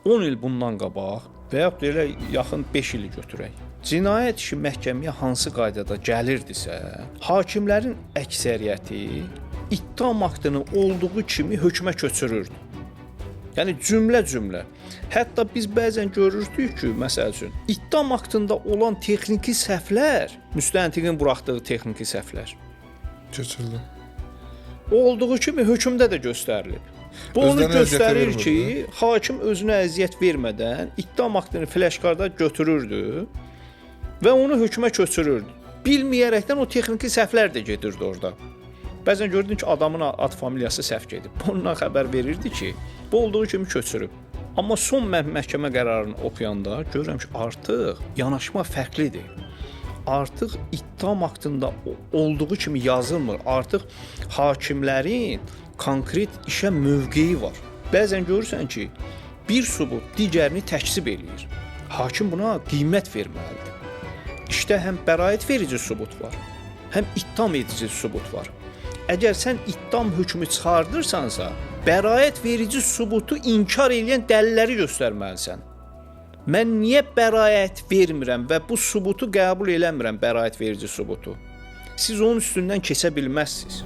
10 il bundan qabaq və yaxud da elə yaxın 5 ili götürək. Cinayət işi məhkəməyə hansı qaydada gəlirdisə, hakimlərin əksəriyyəti ittiham aktını olduğu kimi hökmə köçürürdü. Yəni cümlə-cümlə. Hətta biz bəzən görürdük ki, məsəl üçün, ittiham aktında olan texniki səhvlər, müstəntiqin buraxdığı texniki səhvlər Köçürüldü. olduğu kimi hökmdə də göstərilib. Bu onu Özlərinə əziyyət göstərir vermirdi. ki, hakim özünə əziyyət vermədən ittiham aktını fləşkarda götürürdü və onu hökmə köçürürdü. Bilməyərəkdən o texniki səhvlər də gedirdi orada. Bəzən gördün ki, adamın ad familiyası səhv gedib. Bundan xəbər verirdi ki, bu olduğu kimi köçürüb. Amma son mən məhkəmə qərarını oxuyanda görürəm ki, artıq yanaşma fərqlidir. Artıq ittiham aktında olduğu kimi yazılmır. Artıq hakimlərin konkret işə mövqeyi var. Bəzən görürsən ki, bir sübut digərini təkzib eləyir. Hakim buna qiymət verməlidir. İşdə həm bəraət verici sübut var, həm ittiham edici sübut var. Əgər sən ittiham hökmü çıxardırsansa, bəraət verici sübutu inkar edən dəlilləri göstərməlisən. Mən niyə bəraət vermirəm və bu sübutu qəbul eləmirəm, bəraət verici sübutu? Siz onun üstündən keçə bilməzsiniz.